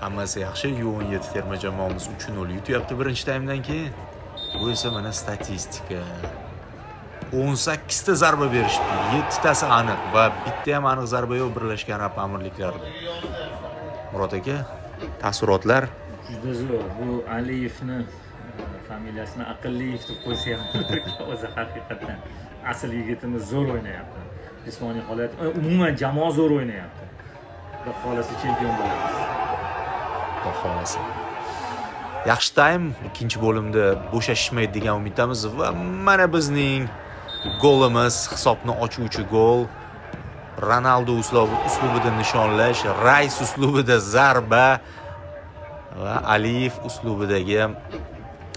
Hammasi yaxshi. U17 terma jamoamiz 3-0 yutyapti birinchi taymdan keyin. Bu esa mana statistika. 18 ta zarba berishibdi. 7 tasi aniq va bitta ham aniq zarba yo'q Birlashgan Arab Amirliklarida. Murod aka, taassurotlar? Juda zo'r. Bu Aliyevni familiyasini Aqlliyev deb qo'ysa ham, o'zi haqiqatdan asl yigitimiz zo'r o'ynayapti. Jismoniy holat, umuman jamoa zo'r o'ynayapti. Xudo xohlasa, chempion bo'lamiz. Xudo xohlasa. Yaxshi taym, ikkinchi bo'limda bo'shashishmaydi degan umiddamiz va mana bizning golimiz, hisobni ochuvchi gol. Ronaldo uslubida nishonlash, Rays uslubida zarba va Aliyev uslubidagi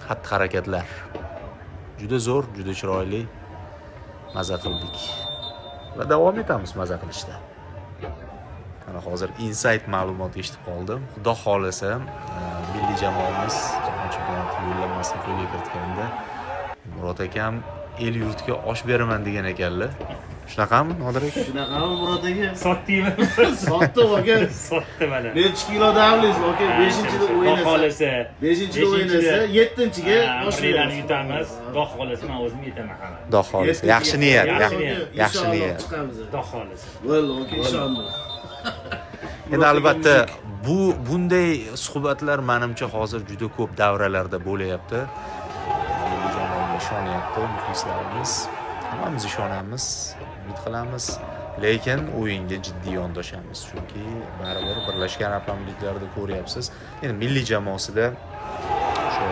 xatti harakatlar. Juda zo'r, juda chiroyli. Maza qildik. Va davom etamiz maza qilishda. Mana hozir inside ma'lumot eshitib qoldim. Xudo xohlasa, milliy jamoamiz jahon chempionati yo'llanmasini qo'lga kiritganda Murod akam el yurtga osh beraman degan ekanlar. Shunaqami, Nodir aka? Shunaqami, Murod aka? Sotdingmi? Sotdim, aka. Sotdi mana. Nechi kilo damlaysiz, aka? Beshinchida Xudo o'ynasa. xohlasa. Beshinchida o'ynasa, yettinchiga osh Amirliklarni beramiz. yutamiz. Xudo xohlasa, men o'zim yetaman hamma. Xudo xohlasa. Yaxshi niyat, Yaxshi niyat. Yaxshi Inshaalloh niyat. chiqamiz. Xudo xohlasa. Bo'ldi, aka, ishondim. Endi albatta bunday suhbatlar manimcha hozir juda ko'p davralarda bo'layapti. Milliy jamoaga ishonyapti muxlislarimiz. Hammamiz ishonamiz, umid qilamiz. Lekin o'yinga jiddiy yondoshamiz, chunki baribir Birlashgan Arab Amirliklarida ko'ryapsiz. Endi milliy jamoasida o'sha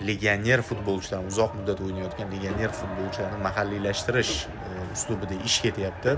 legioner futbolchilar, uzoq muddat o'ynayotgan legioner futbolchilarni mahalliylashtirish uslubida ish ketyapti.